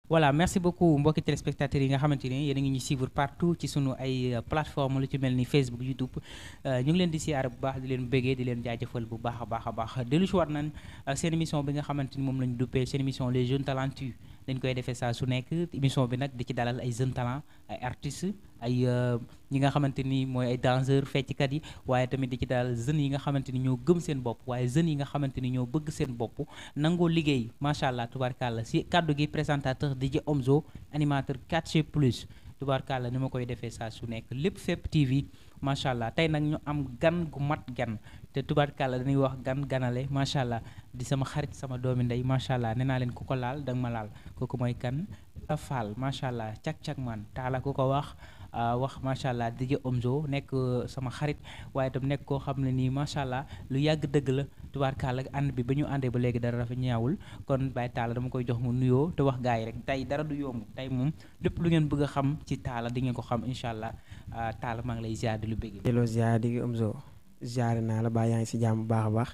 voilà merci beaucoup mbokki téléspectateurs yi nga xamante ni yéen a ngi ñu suivre partout ci sunu ay plateforme lu ci mel ni Facebook YouTube ñu ngi leen di siyaare bu baax di leen bëggee di leen jaajëfal bu baax a baax dellu si war nañ seen émission bi nga xamante ni moom la ñu duppee seen émission les jeunes talentueux dañ koy defee saa su nekk émission bi nag di ci dalal ay jeunes talent ay artistes ay ñi nga xamante ni mooy ay danseurs fecckat yi waaye tamit di ci dalal jeunes yi nga xamante ni ñoo gëm seen bopp waaye jeunes yi nga xamante ni ñoo bëgg seen bopp nangoo liggéey macha allah tubaarkàlla si kaddu gi présentateur DJ Omzo animateur 4G plus tubaarkàlla ni ma koy defee saa su nekk lépp fépp TV macha allah tey nag ñu am gan gu mat gan te tubaarkàlla dañuy wax gan ganale macha allah di sama xarit sama doomi ndey macha allah nee naa leen ku ko laal danga ma laal kooku mooy kan Fall macha allah cak-cak man taala ku ko wax macha allah DJ Omzo nekk sama xarit waaye itam nekk koo xam ne nii macha allah lu yàgg dëgg la tubaarkàlla ànd bi ba ñu àndee ba léegi dara rafet ñaawul kon Baye Talla dama koy jox mu nuyoo te wax gars yi rek tey dara du yomb tey moom lépp lu ngeen bëgg a xam ci Talla di ngeen ko xam incha allah Talla maa ngi lay ziar di lu bëgg. delloo ziar DJ Omzo ziar naa la ba yaa ngi si jàmm bu baax a baax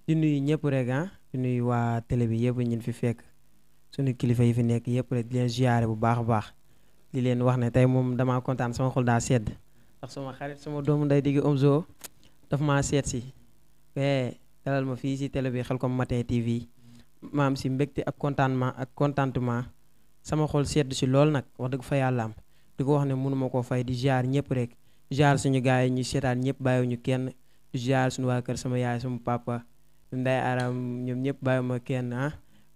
di nuyu ñëpp rek di nuyu waa télé bi yëpp ñun fi fekk suñu kilifa yi fi nekk yëpp rek di leen ziare bu baax a baax. di leen wax ne tey moom damaa kontaan sama xol daa sedd ndax sama xarit sama doomu nday DJ Omzo daf maa seet si dalal ma fii si télé bi Khelcom Matin TV ma am si mbégte ak contentement sama xol sedd si lool nag wax dëgg fa yàlla am di ko wax ne mënuma koo fay di ziar ñëpp rek ziar suñu gars yi ñu seetaan ñëpp bàyyiwuñu kenn ziar suñu waa kër sama yaay sama papa nday aram ñoom ñëpp bàyyiwuma kenn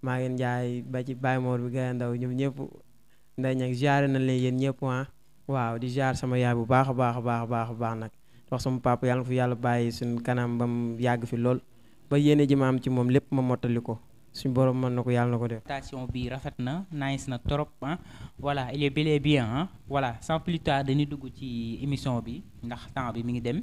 maa ngeen jaay ba ci Baye Mor bi gay ndaw ñoom ñëpp nday ñag ziare nañ leen yéen ñëpp waaw di ziar sama yaay bu baax a baax nag wax sama papa yàlla na fi yàlla bàyyi suñu kanam ba mu yàgg fi lool ba yéene ji ma am ci moom lépp ma mottali ko suñu borom mën na ko yàlla na ko def. station bi rafet na nice na trop voilà il est bel et bien voilà sans plus tard dañuy dugg ci émission bi ndax temps bi mi ngi dem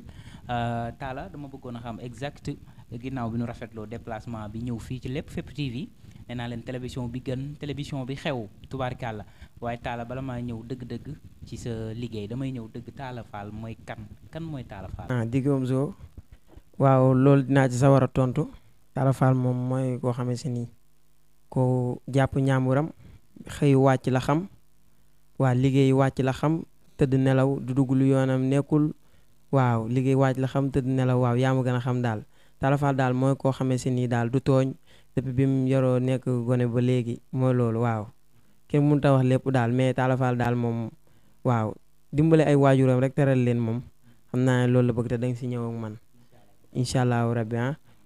Talla dama bëggoon a xam exact ginnaaw bi nu rafetloo déplacement bi ñëw fii ci lépp fépp TV nee naa leen télévision bi gën télévision bi xew tubaarkàlla waaye Talla bala maa ñëw dëgg-dëgg ci sa liggéey damay ñëw dëgg Talla Fall mooy kan mooy Talla Fall. DJ Omzo waaw loolu dinaa ci sa war a tontu Talla Fall moom mooy koo xamante si nii ko jàpp ñaamuram xëy wàcc la xam waa liggéey wàcc la xam tëdd nelaw du dugg lu yoonam nekkul waaw liggéey wàcc la xam tëdd nelaw waaw yaa ma gën a xam daal Talla Fall daal mooy koo xamante si nii daal du tooñ depuis bi mu yoroo nekk gone ba léegi mooy loolu waaw kenn mënut a wax lépp daal mais Talla Fall daal moom waaw dimbale ay waajuram rek teral leen moom xam naa ne loolu la bëgg te danga si ñëw ak man incha allahu rabbi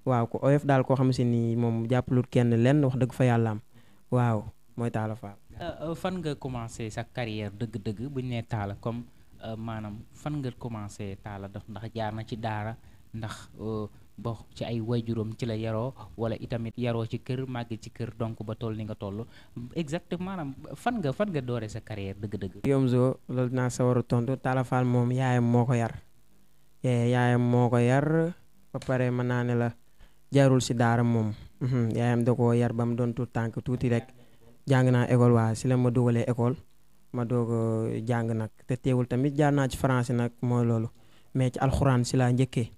waaw ko oyof daal koo xam si ni moom jàppalut kenn lenn wax dëgg fa yàlla am waaw mooy Talla Fall. fan nga commencé sa carrière dëgg-dëgg bu ñu nee Talla comme maanaam fan nga commencé Talla daf ndax jaar na ci daara ndax bo ci ay waajuram ci la yaroo wala itamit yaroo ci kër màgg ci kër donc ba toll ni nga toll exactement maanaam fan nga dooree sa carrière dëgg-dëgg. Omzo loolu dinaa sa war a tontu Talla Fall moom yaayam moo ko yar ba pare mën naa ne la jaarul si daara moom yaayam da koo yar ba mu doon tuut tànk tuuti rek jàng naa école waa si la ma dugalee école ma doog a jàng nag te teewul tamit jaar naa ci français nag mooy loolu mais ci alxuraan si laa njëkkee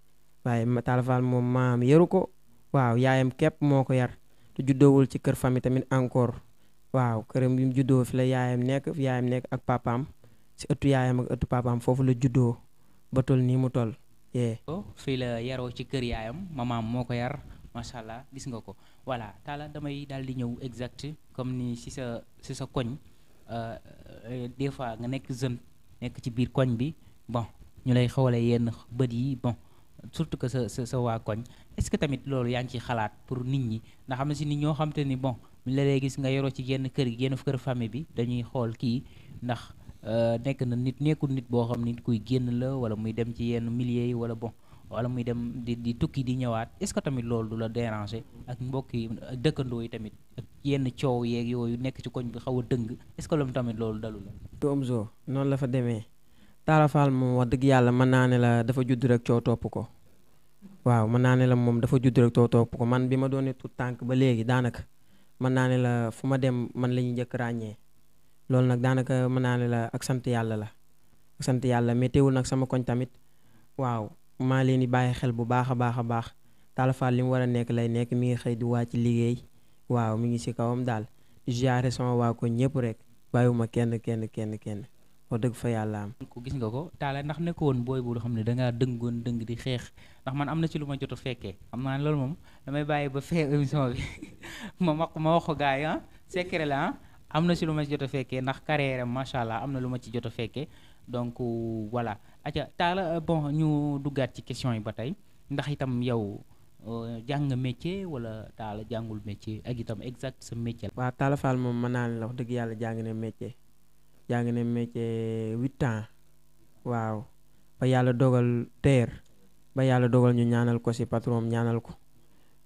waaye Talla Fall moom maam yaru ko waaw yaayam képp moo ko yar te juddoowul ci kër famille tamit encore waaw këram bi mu juddoo fi la yaayam nekk ak papaam si ëttu yaayam ak ëttu papaam foofu la juddoo ba toll nii mu toll. fii la yaroo ci kër yaayam mamaam moo ko yar macha allah gis nga ko voilà Talla damay daal di ñëw exact comme ni si sa koñ des fois nga nekk jeune nekk ci biir koñ bi bon ñu lay xawalee yenn bët yi bon surtout que sa waa koñ est-ce que tamit loolu yaa ngi ciy xalaat pour nit ñi ndax xam na si nit ñoo xam te ni bon ñu la lay gis nga yoroo ci yenn kër gi yenn kër famille bi dañuy xool kii ndax nekk na nekkul nit boo xam nit kuy génn la wala muy dem ci yenn milieu yi wala bon wala muy dem di tukki di ñëwaat est-ce que tamit loolu du la déranger ak mbokk yi ak dëkkandoo yi tamit ak yenn coow yeeg yooyu nekk ci koñ bi xaw a dëng est-ce que loolu tamit loolu dalu la. Omzo noonu la fa demee Talla Fall moom wax dëgg yàlla mën naa ne la dafa judd rek coow topp ko waaw mën naa ne la moom dafa judd rek coow topp ko man bi ma doonee tout tànk ba léegi daanaka mën naa ne la fu ma dem man la ñuy njëkk ràññee. loolu nag daanaka mën naa ne la ak sant yàlla la ak sant yàlla mais teewul nag sama koñ tamit waaw maa leen di bàyyi xel bu baax a baax Talla Fall li mu war a nekk lay nekk mi ngi xëy di wàcc liggéey waaw mi ngi si kawam daal ziare sama waa ko ñëpp rek bàyyiwuma kenn wax dëgg fa yàlla am. ko gis nga ko Talla ndax nekkoon booy bu xam ne dangaa dëngoon dëng di xeex ndax man am na ci lu ma jot a fekkee xam naa ne loolu moom damay bàyyi ba fee émission bi ma wax ko gars yi secret la am na ci lu ma ci jot a fekkee ndax carrière macha allah am na lu ma ci jot a fekkee donc voilà aca Talla bon ñu duggaat ci question yi ba tey ndax itam yow jàng nga métier wala Talla jàngul métier ak itam exact sa métier la. waaw Talla Fall moom mën naa ne la wax dëgg yàlla jàng na métier 8 ans waaw ba yàlla dogal ñu ñaanal ko ci patron ñaanal ko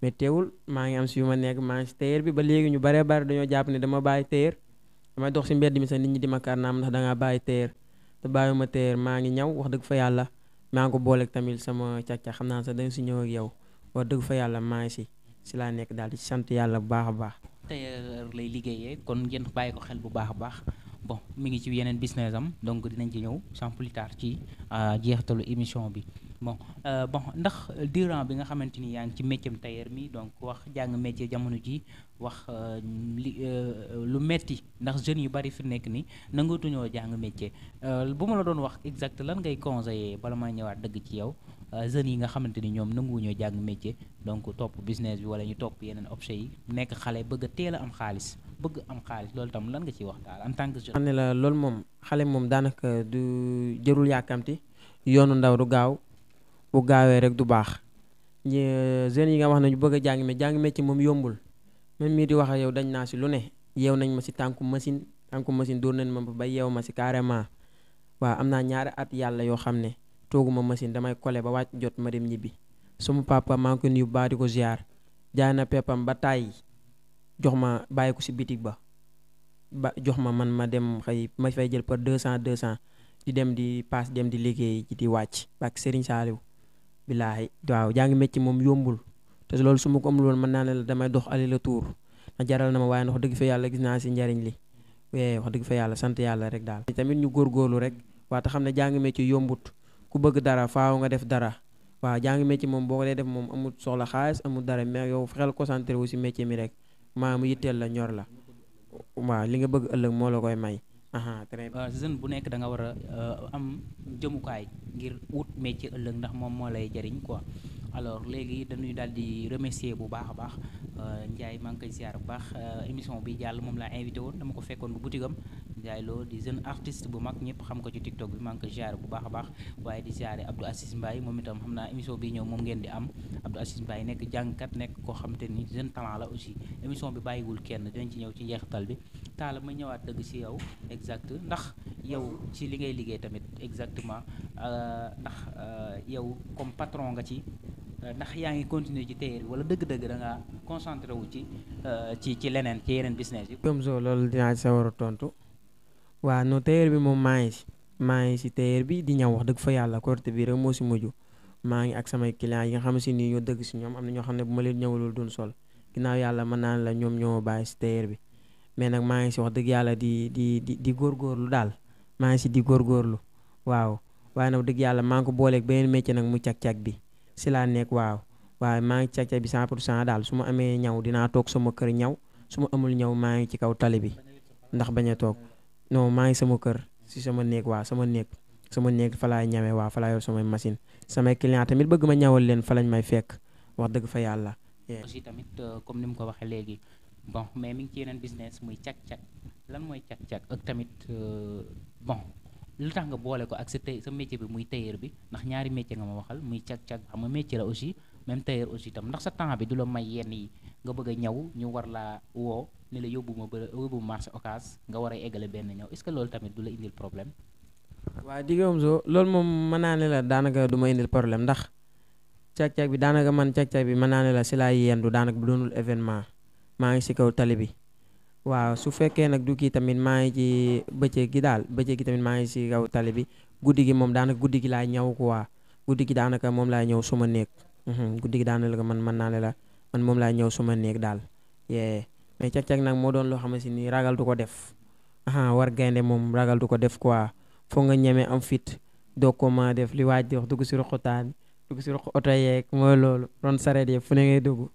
mais teewul maa ngi am ci yu ma nekk maa ngi ci tailleur bi ba léegi ñu bare dañoo jàpp ne dama bàyyi tailleur damay dox ci mbedd mi sax nit ñi di ma kar naam ndax dangaa bàyyi tailleur te bàyyuma tailleur maa ngi ñaw wax dëgg fa yàlla maa ngi ko booleeg tamit sama càcca xam naa sax dañ ci ñëw ak yow wax dëgg fa yàlla maa ngi ci laa nekk daal di sant yàlla bu baax a baax. tailleur lay liggéeyee kon ngeen bàyyi ko xel bu baax a baax bon mi ngi ci yeneen business am donc dinañ ci ñëw sans plus tard ci jeexitalu émission bi bon ndax durant bi nga xamante ni yaa ngi ci métier tailleur mi donc wax jàng métier jamono ji wax lu metti ndax jeunes yu bari fi nekk ni nangatuñoo jàng métier bu ma la doon wax exact lan ngay conseiller bala may ñëwaat dëgg ci yow jeunes yi nga xamante ni ñoom nanguwuñoo jàng métier donc topp business bi wala ñu topp yeneen option yi nekk xale bëgg a teel a am xaalis loolu tam lan nga ciy wax daal en tant que jeune. xam ne la loolu moom xale moom daanaka du jërul yàkkamti yoonu ndaw du gaaw bu gaawee rek du baax jeunes yi nga wax ne ñu bëgg a jàng métier moom yombul même mii di wax ak yow dañ naa ci lu ne yeew nañ ma ci tànku machine dóor nañ ma ba yeew ma ci carrément waaw am naa ñaari at yàlla yoo xam ne tooguma machine damay kole ba wàcc jot ma dem ñibbi suma papa maa ngi ko nuyu baa di ko ziar jaay na peppam ba tàyyi jox ma bàyyi ko ci bitig ba jox ma man ma dem xëy ma fay jël par 200 di dem di paas dem di liggéey ci di wàcc bak Serigne Saliou billaahi waaw jàng métier moom yombul te loolu su ma ko amul woon mën naa ne la damay dox aller le tour na jaral na ma waaye wax dëgg fa yàlla gis naa ci njariñ li wax dëgg fa yàlla sant yàlla rek daal tamit ñu góorgóorlu rek waa te xam ne jàng métier yombut ku bëgg dara faaw nga def dara waaw jàng métier moom boo ko dee def moom amul soxla xaalis amul dara mais yow fexeel concentré wu ci métier mi rek maa mu yitteel la ñor la waaw li nga bëgg ëllëg moo la koy may. très bien. jeune bu nekk da nga war a am jëmukaay ngir wut métier ëllëg ndax moom moo lay jariñ quoi alors léegi dañuy daal di remercier bu baax a baax Ndiaye maa ngi koy ziar bu baax émission bi jàll moom laa invité woon dama ko fekkoon bu boutique am Ndiaye Lo di jeune artiste bu mag ñëpp xam ko ci TikTok bi maa ngi koy ziar bu baax a baax waaye di ziare Abdou Assis Mbaye moom itam xam naa émission bi ñëw moom ngeen di am Abdou Assis Mbaye nekk jàngkat nekk koo xam te ni jeune talent la aussi émission bi bàyyiwul kenn dinañ ci ñëw ci njeexital bi Talla ma ñëwaat dëgg ci yow exact ndax yow ci li ngay liggéey tamit exactement ndax yow comme patron nga ci ndax yaa ngi continuer ci tailleur wala dëgg-dëgg da nga concentré wu ci leneen ci yeneen business yi. comme so loolu dinaa ci sa war a tontu waaw non tailleur bi moom maa ngi ci tailleur bi di ñëw wax dëgg fa yàlla korte bi rek moo ci mujj maa ngi ak samay clients yi nga xam si ni ñoo dëgg ci ñoom am na ñoo xam ne bu ma leen ñëwalul doon sol ginnaaw yàlla mën naa la ñoom ñoo bàyyi ci tailleur bi mais nag maa ngi ci wax dëgg yàlla di góorgóorlu daal maa ngi ci di góorgóorlu waaw waaye nag dëgg yàlla maa ngi ko booleeg beneen métier nag mu cag-cag bi ci laa nekk waaw waaye maa ngi cag-cag bi 100% daal su ma amee ñaw dinaa toog sama kër ñaw su ma amul ñaw maa ngi ci kaw tali bi ndax bañ a toog non maa ngi sama kër ci sama néeg waaw sama néeg fa laay ñawee waaw fa laay yor samay machine samay client tamit bëgg ma ñawal leen fa lañ may fekk wax dëgg fa yàlla. aussi tamit comme ni mu ko waxee léegi bon mais mi ngi ci yeneen business muy cag-cag lan mooy cag-cag ak tamit bon lu tax nga boole ko ak sa métier bi muy tailleur bi ndax ñaari métier nga ma waxal muy cag-cag xam nga métier la aussi même tailleur aussi tam ndax sa temps bi du la may yenn yi nga bëgg a ñaw ñu war laa woo ni la yóbbu marché Ocass nga war a eggale benn ñaw est-ce que loolu tamit du la indil problème. waaw diggam so loolu moom mën naa ne la daanaka du ma indil problème ndax cag-cag bi daanaka man cag-cag bi mën naa ne la si laa yendu daanaka bu doonul événement maa ngi si kaw tali bi waaw su fekkee nag du kii tamit maa ngi ci bëccëg gi tamit maa ngi si kaw tali bi guddi gi moom daanaka guddi gi laay ñëw quoi guddi gi daanaka moom laay ñëw suma néeg guddi gi daanaka man mën naa ne la man moom laay ñëw suma néeg daal mais cag-cag nag moo doon loo xam ne ni ragal du ko def war gaynde moom ragal du ko def quoi foo nga ñemee am fit doo ko ma def li waaj di wax dugg si roqutaan dugg si roq oto yeeg mooy loolu ron sareet yeeg fu ne ngay dugg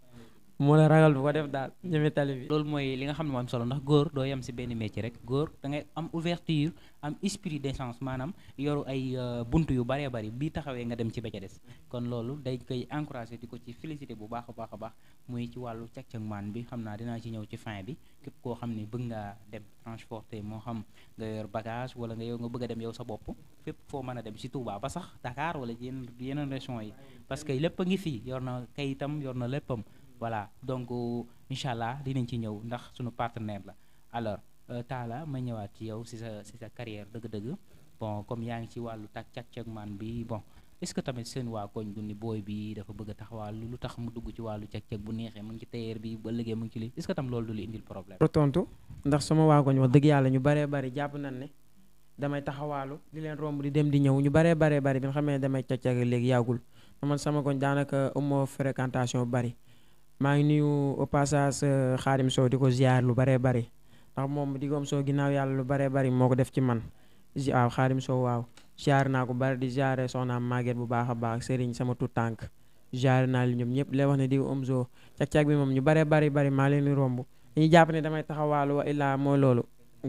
moo la ragal du ko def daal ñeme tali bi. loolu mooy li nga xam ne moo am solo ndax góor doo yem si benn métier rek góor da ngay am ouverture am esprit d'échange maanaam yoru ay buntu yu bëree bëri bii taxawee nga dem ci ba ca des kon loolu day koy encouragé di ko ci félicité bu baax a baax muy ci wàllu cag-cag maan bi xam naa dinaa ci ñëw ci fin bi képp koo xam ne bëgg ngaa dem transporter moo xam nga yor bagage wala nga yow nga bëgg a dem yow sa bopp fépp foo mën a dem si Touba ba sax Dakar wala ci yeneen régions yi parce que lépp a ngi fii yor na kayitam yor na léppam voilà donc incha allah dinañ ci ñëw ndax suñu partenaire la alors Talla ma ñëwaat ci yow si sa carrière dëgg-dëgg bon comme yaa ngi ci wàllu cag-cag maan bi bon est-ce que tamit seen waa koñ du ni booy bi dafa bëgg a taxawal lu tax mu dugg ci wàllu cag-cag bu neexee mu ngi ci tailleur bi ba liggéey mu ngi ci lii est-ce que tam loolu du li indil problème. tontu ndax sama waa koñ wax dëgg yàlla ñu baree bari jàpp nañ ne damay taxawaalu di leen romb di dem di ñëw ñu baree baree bari bi nga xamee ne damay cag-cag léegi yàggul man sama koñ daanaka amoo fréquentation bu bari maa ngi nuyu au passage Xaadim Sow di ko ziar lu baree bari ndax moom Digom Sow ginnaaw yàlla lu baree bari moo ko def ci man waaw Xaadim Sow waaw ziar naa ko bari di ziare soxnaam Maguette bu baax a baax Serigne sama tout tànk ziar naa li ñoom ñëpp lay wax ne Digom Sow cag-cag bi moom ñu baree bari maa leen di romb dañuy jàpp ne damay taxawaalu wa illaa mooy loolu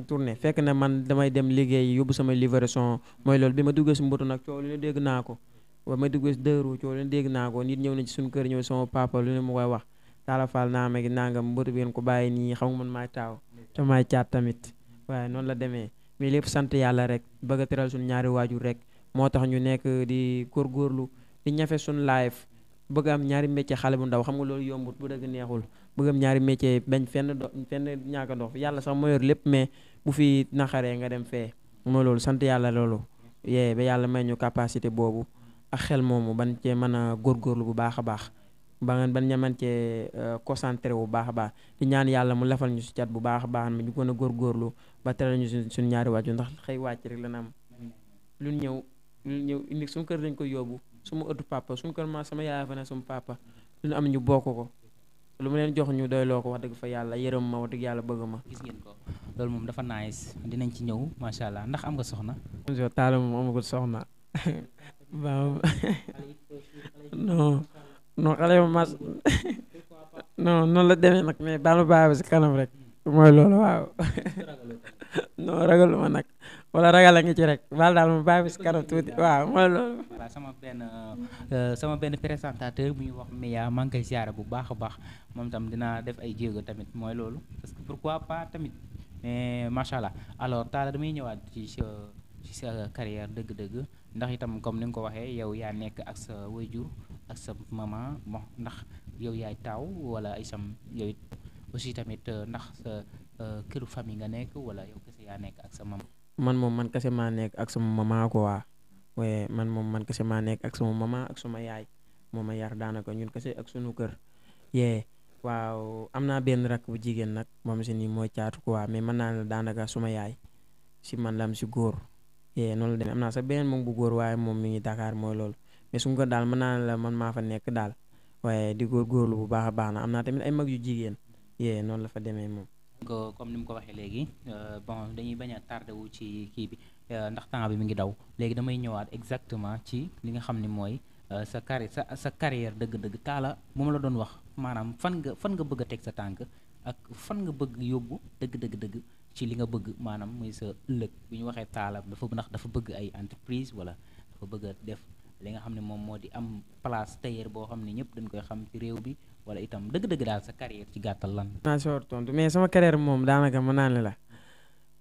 tourné fekk na man damay dem liggéey yóbbu sama livraison mooy loolu bi ma duggee si mbutu nag coow lu ne dégg naa ko wa ma duggee si dëru coow lu ne dégg naa ko nit ñëw nañ ci suñu kër ñëw sama papa lu ne mu koy wax Talla Fall naa ma gi nangam mbëtu bi ngeen ko bàyyi nii xam nga man maay taaw te maay caat tamit waaye noonu la demee mais lépp sant yàlla rek bëgg a teral suñu ñaari waajur rek moo tax ñu nekk di góorgóorlu di ñafe suñu life bëgg am ñaari métier xale bu ndaw xam nga loolu yombut bu dëgg neexul bëgg am ñaari métier bañ fenn ñaaka dox yàlla sax moo yor lépp mais bu fi naxaree nga dem fee moo loolu sant yàlla loolu yee ba yàlla may ñu capacité boobu ak xel moomu ban cee mën a góorgóorlu bu baax a baax ban ñaman cee concentré bu baax a baax di ñaan yàlla mu lafal ñu si cat bu baax a baax ma ñu gën a góorgóorlu ba teral ñu suñu ñaari waajur ndax xëy wàcc rek la na am lu ñëw indi suñu kër dañ koy yóbbu suma ëttu papa suñu kër ma sama yaay fa ne suma papa lu ñu am ñu bokk ko lu mu leen jox ñu doy loo ko wax dëgg fa yàlla yërëm ma wax dëgg yàlla bëgg ma. gis ngeen ko loolu moom dafa nice dinañ ci ñëw macha allah ndax am nga soxna. Talla moom amagul soxna non non xale ma mas non noonu la demee nag mais baal ma bàyyi si kanam rek mooy loolu waaw non ragalu ma nag wala ragal a ngi ci rek baal daal ma bàyyi si kanam tuuti waaw mooy loolu. voilà sama benn présentateur bu ñu wax Meya maa ngi koy ziare bu baax a baax moom tam dinaa def ay jéego tamit mooy loolu parce que pourquoi pas tamit mais macha allah alors Talla damay ñëwaat ci sa carrière dëgg-dëgg ndax itam comme ni nga ko waxee yow yaa nekk ak sa waajur ak sa maman bon ndax yow yaay taaw wala isam yow it aussi tamit ndax sa këru famille nga nekk wala yow kese yaa nekk ak sa maman. man kese maa nekk ak sama maman ko waa waaye man kese maa nekk ak sama maman ak sama yaay moo ma yar daanaka ñun kese ak sunu kër yee waaw am naa benn rakk bu jigéen nag moom si nii mooy caatu ko waa mais mën naa ne daanaka suma yaay si man lam si góor yee noonu la demee am naa sax beneen moom bu góor waaye moom mi ngi Dakar mooy loolu mais suñu ko daal mën naa la man maa fa nekk daal waaye di góorgóorlu bu baax a baax na am naa tamit ay mag yu jigéen yee noonu la fa demee moom. donc comme ni mu ko waxee léegi bon dañuy bañ a tardé wu ci kii bi ndax temps bi mi ngi daw léegi damay ñëwaat exactement ci li nga xam ni mooy sa carrière dëgg-dëgg Talla bu ma la doon wax maanaam fan nga bëgg a teg sa tànk ak fan nga bëgg yóbbu dëgg ci li nga bëgg maanaam muy sa ëllëg bu ñu waxee Talla dafa bëgg ay entreprise wala dafa bëgg a def li nga xam ne moom moo di am place tailleur boo xam ne ñëpp dañ koy xam ci réew bi wala itam dëgg-dëgg daal sa carrière ci gàttal lan. naa si war tontu mais sama carrière moom daanaka mën naa ne la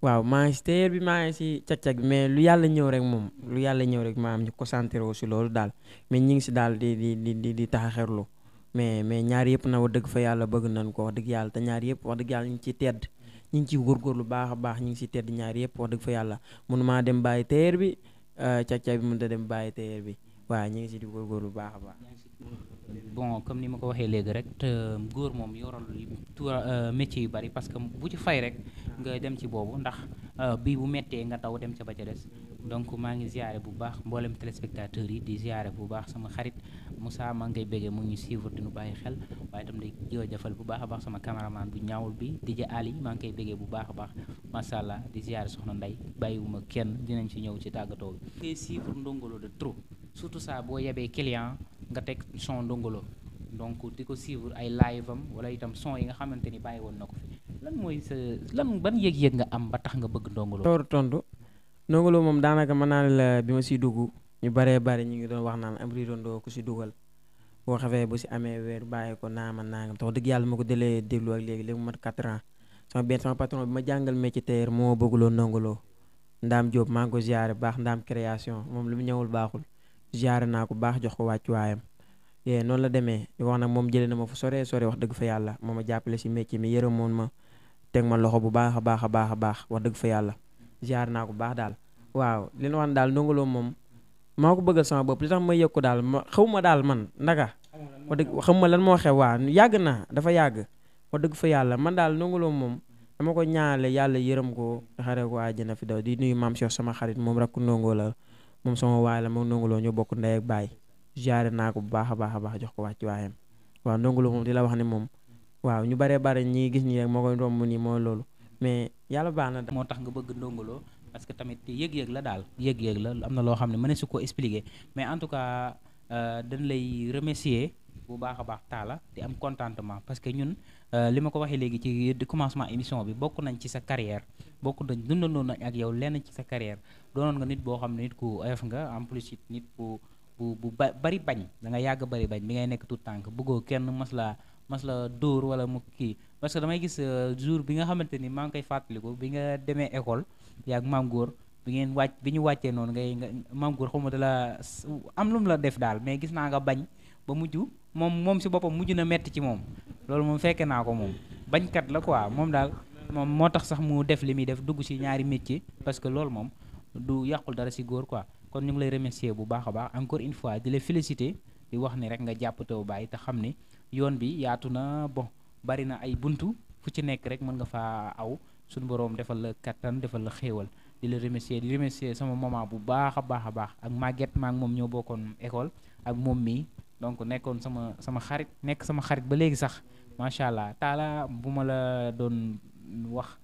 waaw maa ngi si tailleur bi maa ngi si cag-cag bi mais lu yàlla ñëw rek moom lu yàlla ñëw rek maanaam ñu concentré wu si loolu daal mais ñi ngi si daal di taxaxerlu mais ñaar yëpp na wax dëgg fa yàlla bëgg nañ ko wax dëgg yàlla te ñaar yëpp wax dëgg yàlla ñu ngi ciy tedd ñu ngi ciy góorgóorlu baax a baax ñu ngi siy tedd ñaar yëpp wax dëgg fa yàlla mënu maa dem bàyyi tailleur bi cag-cag bi mënut a dem bàyyi tailleur bi waaw ñu ngi si di góorgóorlu baax a baax. bon comme ni ma ko waxee léegi rek te góor moom yoral métier yu bari parce que bu ci fay rek nga dem ci boobu ndax bii bu méttee nga daw dem ca ba ca des donc maa ngi ziare bu baax mboolem téléspectateurs yi di ziare bu baax sama xarit Moussa maa ngi koy béggee mu ngi suivre di nu bàyyi xel waaye itam di jëfal bu baax a baax sama caméraman bu ñaawul bi DJ Ali maa ngi koy béggee bu baax a baax macha allah di ziare soxna Ndey bàyyiwuma kenn dinañ ci ñëw ci tàggatoo bi ngay suivre Ndongo Lo de trop surtout ça boo yebee client nga teg son Ndongo Lo donc di ko suivre ay live am wala itam son yi nga xamante ni bàyyi woon na ko fi lan mooy sa ban yëg-yëg nga am ba tax nga bëgg Ndongo Lo. door tontu Ndongo Lo moom daanaka mën naa ne la bi ma siy dugg ñu baree bari ñu ngi doon wax naan am riirandoo ku si dugal boo xamee bu si amee weer bàyyi ko naama naangam tax dëgg yàlla ma ko delee déglu ak léegi mu mat 4 ans sama patron bi ma jàngal métier tailleur moo bëgguloo Ndongo Lo Ndaam Diop maa ngi ko ziare baax Ndaam création moom lu mu ñëwul baaxul ziare naa ko baax jox ko wàccuwaayam noonu la demee di wax nag moom jëlee na ma fu sore wax dëgg fa yàlla moo ma jàppale si métier mi yërëmoon ma teg ma loxo bu baax a baax wax dëgg fa yàlla ziare naa ko baax daal waaw li ñu wax ne daal Ndongo Lo moom maa ko bëggal sama bopp li tax ma yëg ko daal xaw ma daal man ndaka wax dëgg xam ma lan moo xew waa yàgg na dafa yàgg wax dëgg fa yàlla man daal Ndongo Lo moom dama ko ñaanale yàlla yërëm ko xare ko àjjana fi daw di nuyu maam Cheikh sama xarit moom rakku Ndongo la moom sama waay la moom Ndongo Lo ñoo bokk ndey ak baay jaare naa ko bu baax a baax jox ko wàcc waayam waaw Ndongo Lo moom di la wax ne moom waaw ñu baree bare ñi gis ñi rek moo koy romb nii mooy loolu mais yàlla baax na moo tax nga bëgg Ndongo Lo parce que tamit yëg-yëg la daal yëg-yëg la am na loo xam ne mën na su ko expliquer mais en tout cas dañ lay remercier bu baax a baax Talla di am contentement parce que ñun li ma ko waxee léegi ci commencement émission bi bokk nañ ci sa carrière bokk nañ dundandoo nañ ak yow lenn ci sa carrière doonoon nga nit boo xam ne nit ku oyof nga en plus it nit bu bari bañ da nga yàgg bari bañ bi ngay nekk tout tànk bëggoo kenn mas la dóor wala mu kii parce que damay gis jour bi nga xamante ni maa ngi koy fàttaliku bi nga demee école yaag maam góor bi ñu wàccee noonu nga maam góor xaw ma da la am lu mu la def daal mais gis naa nga bañ ba mujj moom si boppam mujj na metti ci moom loolu moom fekke naa ko moom bañkat la quoi moom daal moom moo tax sax mu def li muy def dugg si ñaari métier parce que loolu moom du yàqul dara si góor quoi kon ñu ngi lay remercier bu baax a baax encore une fois di la féliciter di wax ni rek nga jàpp taw bàyyi te xam ne yoon bi yaatu na bon bari na ay buntu fu ci nekk rek mën nga faa aw suñu boroom defal la kattan defal la xéewal di la remercier sama maman bu baax a baax ak Maguette maa ngi moom ñoo bokkoon école ak moom mii donc nekkoon sama xarit nekk sama xarit ba léegi sax macha allah Talla bu ma la doon wax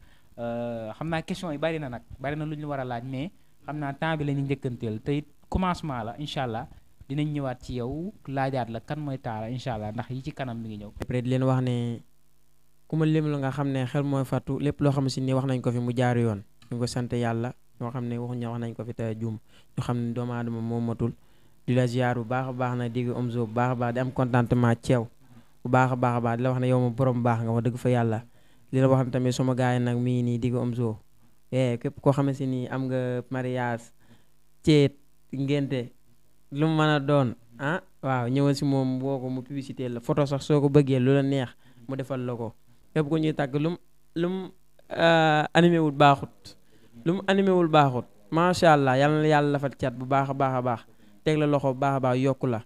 xam naa question yi bari na nag bari na lu ñu war a laaj mais xam naa temps bi la ñu njëkkanteel te it commencement la incha allah dinañ ñëwaat ci yow laajaat la kan mooy Talla incha allah ndax yi ci kanam mi ngi ñëw. après di leen wax ne ku ma lim la nga xam ne xel mooy fàttu lépp loo xam si ni wax nañ ko fi mu jaar yoon ñu ko sant yàlla ñoo xam ne wax nañ ko fi te juum ñu xam ne doomu aadama moo matul di la ziar bu baax a baax na digg Omzo bu baax a baax di am contentement ceew bu baax a baax di la wax ne yow ma borom baax nga wax dëgg fa yàlla li la wax ne tamit sama gars yi nag mii nii digg Omzo képp koo xam ne si nii am nga mariage ceet ngénte lu mu mën a doon waaw ñëwal si moom woo ko mu publicité la photo sax soo ko bëggee lu la neex mu defal la ko képp ko ñuy tàgg lu mu animé wul baaxut macha allah yàlla na yàlla lafal cat bu baax a baax teg la loxo bu baax a baax yokku la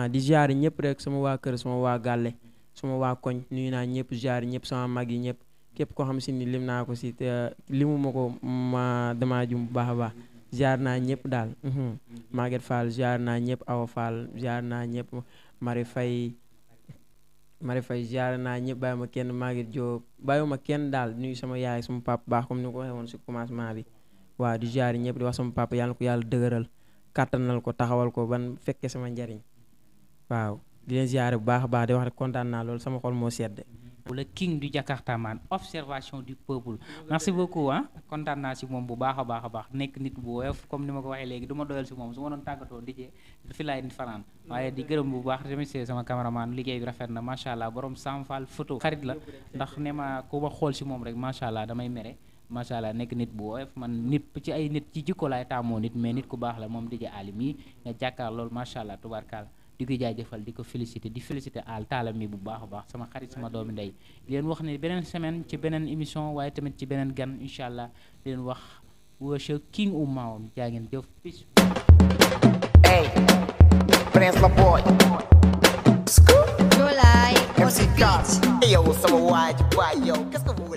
di ziar ñëpp rek sama waa kër sama waa gàlle sama waa koñ nuyu naa ñëpp ziar ñëpp sama mag yi ñëpp képp koo xam si ni lim naa ko si limu ma ko ma dama jum bu baax a baax ziar naa ñëpp daal Maguette Fall ziar naa ñëpp Awa Fall ziar naa ñëpp Marie Faye ziar naa ñëpp bàyyi ma kenn Maguette Diop bàyyi ma kenn daal nuyu sama yaay sama papa baax comme ni ko waxee woon si commencement bi waaw di ziar ñëpp di wax sama papa yàlla ko yàlla dëgëral kàttanal ko taxawal ko ban fekkee sama njariñ waaw di leen ziare bu baax a baax di wax rek kontaan naa loolu sama xol moo sedd. le king du Jakarta man observation du peuple merci beaucoup kontaan naa si moom bu baax a baax nekk nit bu woyof comme ni ma ko waxee léegi du ma doyal si moom su ma doon tàggatoo di fi laay nit fanaan waaye di gërëm bu baax remercier sama cameraman liggéey bi rafet na macha allah borom Samfal photo xarit la ndax ne ma ku ma xool si moom rek macha allah damay mere macha allah nekk nit bu woyof man nit ci ay nit ci jikko laay taamoo nit mais nit ku baax la moom DJ Ali mii nga jàkkaar loolu macha allah tubaarkaal di ko jaajëfal di ko féliciter Talla mi bu baax a baax sama xarit sama doomi ndey di leen wax ne beneen semaine ci beneen émission waaye tamit ci beneen gan incha allah di leen wax wërsëg king u maawam jaa ngeen jëf peace. Hey, Prince la boy. Jolai, MC Kat. Yo, sama waay ji waay yow, qu'est-ce que vous